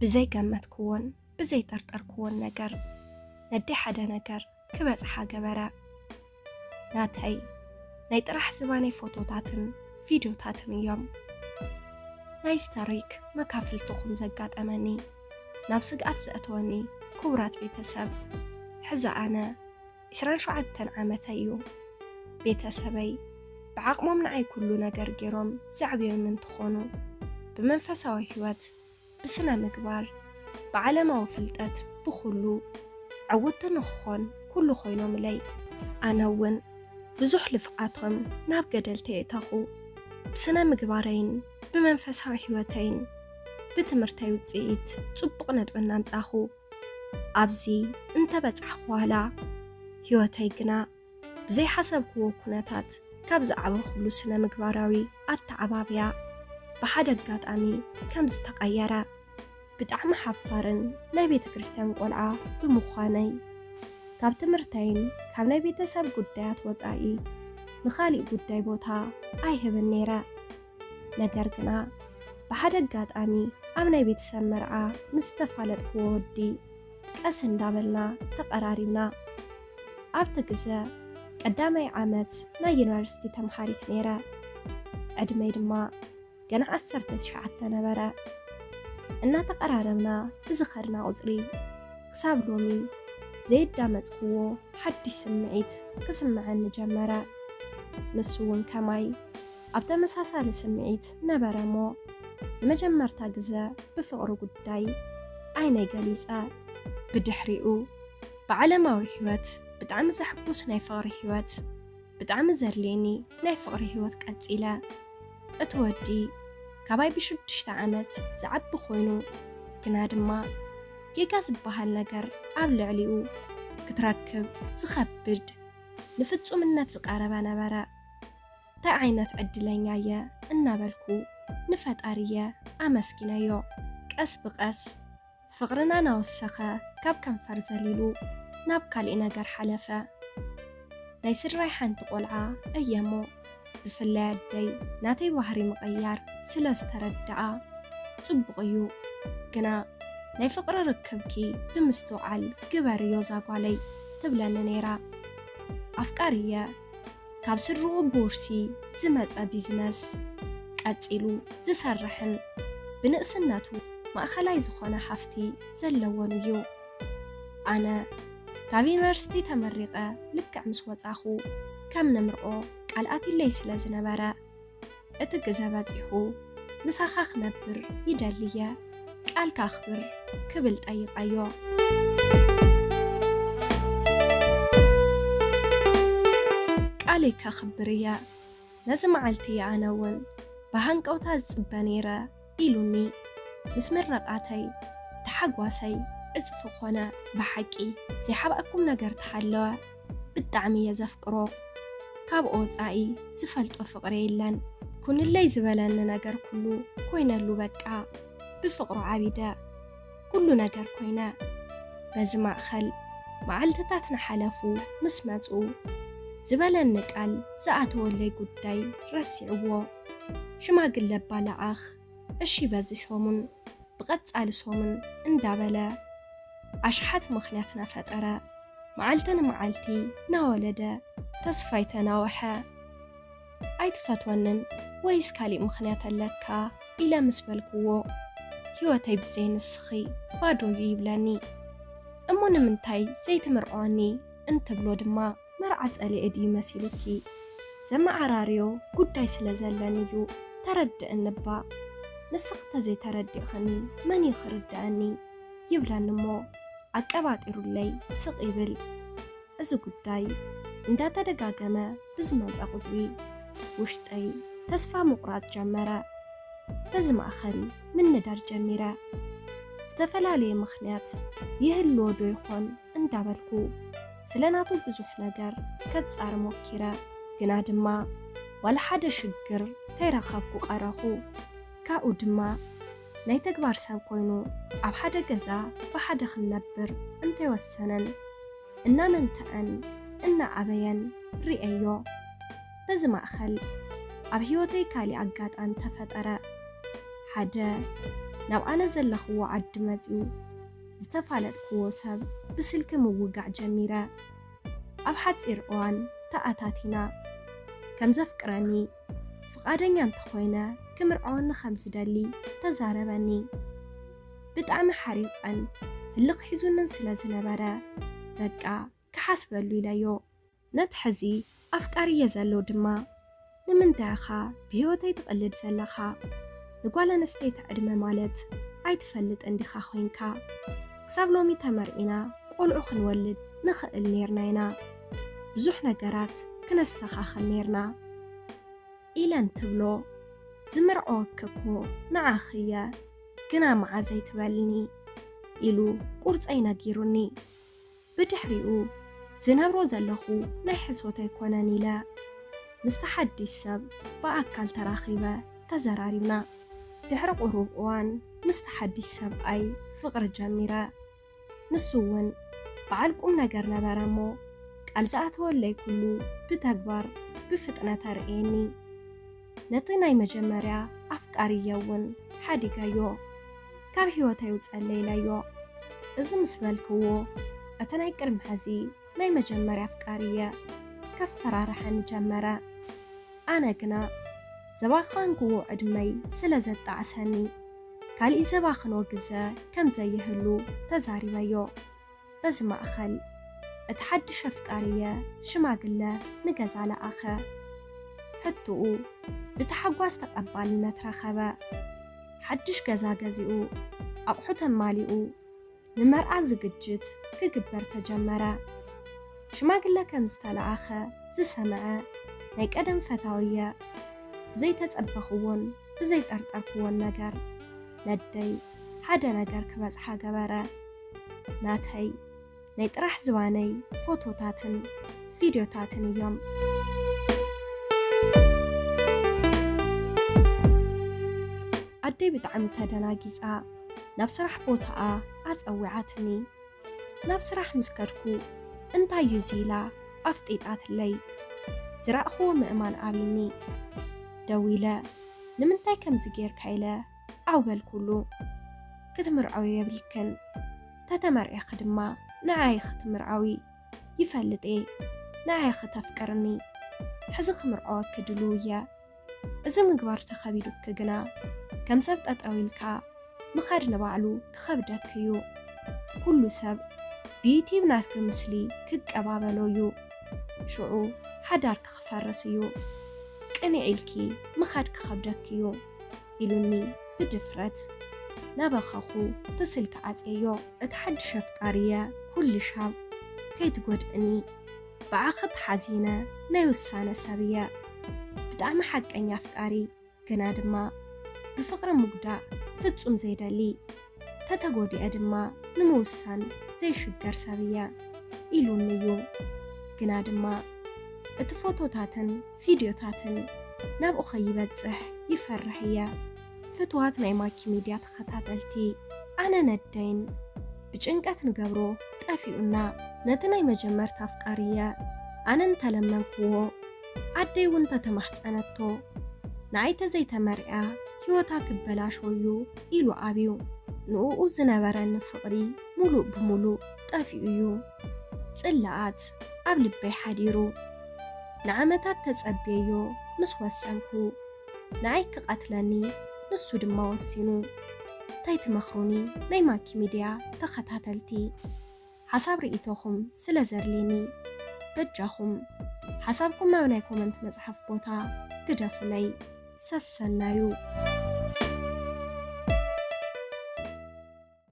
ብዘይገመትክዎን ብዘይጠርጠርክዎን ነገር ነዲ ሓደ ነገር ክበጽሓ ገበረ። ናተይ ናይ ጥራሕ ዝባነይ ፎቶታትን ቪድዮታትን እዮም። ናይ ስታሪክ መካፍልትኹም ዘጋጠመኒ ናብ ስግኣት ዘእተወኒ ክቡራት ቤተሰብ፣ ሕዚ ኣነ ዕስራን ሸውዓተን ዓመተይ እዩ። ቤተሰበይ ብዓቕሞም ንዓይ ኩሉ ነገር ገይሮም ዘዕብዮኒ እንትኾኑ፣ ብመንፈሳዊ ህይወት፣ ብስነ ምግባር፣ ብዓለማዊ ፍልጠት፣ ብኹሉ ዕውቲ ንክኾን ኩሉ ኮይኖምለይ። ኣነ እውን ብዙሕ ልፍዓቶም ናብ ገደል ተየእተኹ። ብስነ ምግባረይን ብመንፈሳዊ ህይወተይን ብትምህርተይ ውፅኢት ፅቡቕ ነጥቢ እናምፃኹ ኣብዚ እንተበፃሕኹ ዋላ ህይወተይ ግና ብዘይሓሰብክዎ ኩነታት ካብ ዝዓበኹሉ ስነ ምግባራዊ ኣተዓባብያ ብሓደ ኣጋጣሚ ከም ዝተቐየረ። ብጣዕሚ ሓፋርን ናይ ቤተ ክርስቲያን ቆልዓ ብምዃነይ፣ ካብ ትምህርተይን ካብ ናይ ቤተሰብ ጉዳያት ወጻኢ ንኻሊእ ጉዳይ ቦታ ኣይህብን ነይረ። ነገር ግና ብሓደ ኣጋጣሚ ኣብ ናይ ቤተሰብ መርዓ ምስ ተፋለጥክዎ ወዲ ቀስ እንዳበልና ተቐራሪብና። ኣብቲ ግዘ ቀዳማይ ዓመት ናይ ዩኒቨርሲቲ ተምሃሪት ነይረ። ዕድመይ ድማ ገና ዓሰርተ ትሽዓተ ነበረ። እናተቐራረብና ብዝኸድና ቁፅሪ ክሳብ ሎሚ ዘየዳመፅክዎ ሓድሽ ስምዒት ክስምዐኒ ጀመረ። ንሱ እውን ከማይ ኣብ ተመሳሳሊ ስምዒት ነበረ እሞ ንመጀመርታ ግዘ ብፍቕሪ ጉዳይ ዓይነይ ገሊፀ። ብድሕሪኡ ብዓለማዊ ህይወት ብጣዕሚ ዘሕጉስ ናይ ፍቕሪ ህይወት፣ ብጣዕሚ ዘድልየኒ ናይ ፍቕሪ ህይወት ቀጺለ። እቲ ወዲ ካባይ ብሽዱሽተ ዓመት ዝዓቢ ኮይኑ፣ ግና ድማ ጌጋ ዝበሃል ነገር ኣብ ልዕሊኡ ክትረክብ ዝኸብድ፣ ንፍጹምነት ዝቐረበ ነበረ። እንታይ ዓይነት ዕድለኛ እየ እናበልኩ ንፈጣሪየ ኣመስጊነዮ። ቀስ ብቐስ ፍቕርና እናወሰኸ ካብ ከንፈር ዘሊሉ ናብ ካሊእ ነገር ሓለፈ። ናይ ስድራይ ሓንቲ ቆልዓ እየ እሞ፣ ብፍላይ ኣደይ ናተይ ባህሪ ምቕያር ስለ ዝተረድኣ ጽቡቕ እዩ። ግና ናይ ፍቕሪ ርክብኪ ብምስትውዓል ግበርዮ ዛጓለይ ትብለኒ ነይራ። ኣፍቃሪየ ካብ ስድርኡ ብውርሲ ዝመጸ ቢዝነስ ቀጺሉ ዝሰርሕን ብንእስነቱ ማእኸላይ ዝኾነ ሃፍቲ ዘለዎን እዩ። ኣነ ካብ ዩኒቨርሲቲ ተመሪቐ ልክዕ ምስ ወጻኹ ከም ንምርዖ ቃል ኣትዩለይ ስለ ዝነበረ፣ እቲ ግዘ በጺሑ ምሳኻ ክነብር ይደሊ እየ፣ ቃልካ ኣኽብር ክብል ጠይቐዮ። ቃለይ ከኽብር እየ፣ ነዚ መዓልቲ እየ ኣነ እውን ብሃንቀውታ ዝጽበ ነይረ ኢሉኒ። ምስ ምርቓተይ ተሓጓሰይ ዕጽፊ ኮነ። ብሓቂ ዘይሓባእኩም ነገር ተሃለወ ብጣዕሚ እየ ዘፍቅሮ። ካብኡ ወጻኢ ዝፈልጦ ፍቕሪ የለን። ኩንለይ ዝበለኒ ነገር ኩሉ ኮይነሉ በቃ። ብፍቕሩ ዓቢደ ኩሉ ነገር ኮይነ። በዚ ማእኸል መዓልትታት ናሓለፉ ምስ መጹ ዝበለኒ ቃል ዝኣተወለይ ጉዳይ ረሲዕዎ። ሽማግለ ኣባ ለኣኽ እሺ በዚ ሰሙን ብቐጻሊ ሰሙን እንዳበለ ኣሽሓት ምኽንያት ናፈጠረ። መዓልቲ ንመዓልቲ ናወለደ ተስፋይ ተናወሐ። ኣይትፈትወንን ወይስ ካሊእ ምኽንያት ኣለካ ኢለ ምስ በልክዎ፣ ህይወተይ ብዘይ ንስኺ ባዶ እዩ ይብለኒ። እሞ ንምንታይ ዘይትምርዖኒ እንትብሎ ድማ፣ መርዓ ጸሊኤ ድዩ መሲሉኪ? ዘመዓራርዮ ጉዳይ ስለ ዘለኒ እዩ፣ ተረድእኒ እባ። ንስኺ ተዘይተረዲእኽኒ መን እዩ ክርድኣኒ? ይብለኒ እሞ ኣቀባጢሩለይ ስቕ ይብል። እዚ ጉዳይ እንዳተደጋገመ ብዝመጸ ቁጽሪ ውሽጠይ ተስፋ ምቑራጽ ጀመረ። በዚ ማእኸል ምንዳድ ጀሚረ። ዝተፈላለየ ምኽንያት ይህልዎ ዶ ይኾን እንዳበልኩ ስለ ናቱ ብዙሕ ነገር ከጻሪ ሞኪረ። ግና ድማ ዋላ ሓደ ሽግር ተይረኸብኩ ቀረኹ። ካብኡ ድማ ናይ ተግባር ሰብ ኮይኑ ኣብ ሓደ ገዛ ብሓደ ክንነብር እንተይወሰነን እናመንተዐን እናዓበየን ርእየዮ። በዚ ማእኸል ኣብ ህይወተይ ካሊእ ኣጋጣሚ ተፈጠረ። ሓደ ናብ ኣነ ዘለኽዎ ዓዲ መጺኡ ዝተፋለጥክዎ ሰብ ብስልኪ ምውጋዕ ጀሚረ። ኣብ ሓጺር እዋን ተኣታቲና። ከም ዘፍቅረኒ፣ ፍቓደኛ እንተኾይነ ክምርዐወኒ ከም ዝደሊ ተዛረበኒ። ብጣዕሚ ሓሪቐን ህልኽ ሒዙንን ስለ ዝነበረ፣ በቃ ክሓስበሉ ኢለዮ። ነቲ ሕዚ ኣፍቃሪየ ዘሎ ድማ፣ "ንምንታይ ኢኻ ብህይወተይ ትቕልድ ዘለኻ? ንጓል ኣንስተይቲ ዕድመ ማለት ኣይትፈልጥን ዲኻ ኮይንካ? ክሳብ ሎሚ ተመርዒና ቆልዑ ክንወልድ ንኽእል ኔርና ኢና። ብዙሕ ነገራት ክነስተኻኽል ኔርና" ኢለን ትብሎ። "ዝምርዐወኪ እኮ ንዓኺ እየ፣ ግና መዓዝ ኣይትበልኒ" ኢሉ ቁርጸይ ነጊሩኒ። ብድሕሪኡ ዝነብሮ ዘለኹ ናይ ሕሶት ኣይኮነን ኢለ ምስቲ ሓድሽ ሰብ ብኣካል ተራኺበ ተዘራሪብና። ድሕሪ ቁሩብ እዋን ምስቲ ሓድሽ ሰብኣይ ፍቕሪ ጀሚረ። ንሱ እውን በዓል ቁም ነገር ነበረ እሞ፣ ቃል ዝኣተወለይ ኩሉ ብተግባር ብፍጥነት ኣርእየኒ። ነቲ ናይ መጀመርያ ኣፍቃሪየ እውን ሓዲገዮ፣ ካብ ህይወተይ ውጸለይ ኢለዮ። እዚ ምስ በልክዎ፣ እቲ ናይ ቅድሚ ሕዚ ናይ መጀመርያ ኣፍቃሪየ ከፈራርሐኒ ጀመረ። ኣነ ግና ዘባኸንክዎ ዕድመይ ስለ ዘጣዕሰኒ፣ ካሊእ ዘባኽኖ ግዘ ከም ዘይህሉ ተዛሪበዮ። በዚ ማእኸል፣ እቲ ሓድሽ ኣፍቃሪየ ሽማግለ ንገዛ ለኣኸ። ሕቶኡ ብታሕጓስ ተቐባልነት ረኸበ። ሓድሽ ገዛ ገዚኡ፣ ኣቑሑ ተማሊኡ፣ ንመርዓ ዝግጅት ክግበር ተጀመረ። ሽማግለ ከም ዝተለኣኸ ዝሰምዐ ናይ ቀደም ፈታውየ፣ ብዘይተጸበኽዎን ብዘይጠርጠርክዎን ነገር፣ ነደይ ሓደ ነገር ክበጽሓ ገበረ። ናተይ ናይ ጥራሕ ዝባነይ ፎቶታትን ቪድዮታትን እዮም። ኣደይ ብጣዕሚ ተደናጊጻ፣ ናብ ስራሕ ቦታኣ ኣጸዊዓትኒ። ናብ ስራሕ ምስ ከድኩ፣ "እንታይ እዩ እዚ?" ኢላ ኣፍጢጣትለይ። ዝረኣኽዎ ምእማን ኣብይኒ። ደዊለ፣ "ንምንታይ ከምዚ ጌርካ?" ኢለ ኣውበልኩሉ። "ክትምርዐዊ የብልክን። ተተመርዒኺ ድማ ንዓይ ኢኺ ትምርዐዊ። ይፈልጥ እየ ንዓይ ኢኺ ተፍቅርኒ። ሕዚ ክምርዐወኪ ድሉው እየ። እዚ ምግባር ተኸቢዱኪ ግና፣ ከም ሰብ ጠጠው ኢልካ ምኻድ ንባዕሉ ክኸብደኪ እዩ። ኩሉ ሰብ ብዩቲብ ናትኪ ምስሊ ክቀባበሎ እዩ። ሽዑ ሓዳርኪ ክፈርስ እዩ። ቅንዕ ኢልኪ ምኻድ ክኸብደኪ እዩ" ኢሉኒ ብድፍረት። ናበኸኹ እቲ ስልኪ ዓጽየዮ። እቲ ሓድሽ ኣፍቃሪየ ኩሉ ሻብ ከይትጎድእኒ፣ ብዓኺ ተሓዚነ ናይ ውሳነ ሰብ እየ። ብጣዕሚ ሓቀኛ ኣፍቃሪ፣ ግና ድማ ብፍቕሪ ምጉዳእ ፍጹም ዘይደሊ፣ ተተጎዲኤ ድማ ንምውሳን ዘይሽገር ሰብ እየ ኢሉኒ እዩ። ግና ድማ እቲ ፎቶታትን ቪድዮታትን ናብኡ ከይበጽሕ ይፈርሕ እየ። ፍትዋት ናይ ማኪ ሚድያ ተኸታተልቲ፣ ኣነ ነደይን ብጭንቀት ንገብሮ ጠፊኡና። ነቲ ናይ መጀመርታ ኣፍቃሪየ ኣነ እንተለመንክዎ፣ ኣደይ እውን እንተተማሕጸነቶ፣ ንዓይ ተዘይተመርዕያ ህይወታ ክበላሾ እዩ ኢሉ ኣብዩ። ንእኡ ዝነበረኒ ፍቕሪ ሙሉእ ብሙሉእ ጠፊኡ እዩ። ጽልኣት ኣብ ልበይ ሓዲሩ። ንዓመታት ተጸብየዮ ምስ ወሰንኩ፣ ንዓይ ክቐትለኒ ንሱ ድማ ወሲኑ። እንታይ ትመኽሩኒ ናይ ማኪ ሚድያ ተኸታተልቲ? ሓሳብ ርእይቶኹም ስለ ዘድልየኒ፣ በጃኹም ሓሳብኩም ኣብ ናይ ኮመንት መጽሓፍ ቦታ ግደፉለይ። ሰሰናዩ።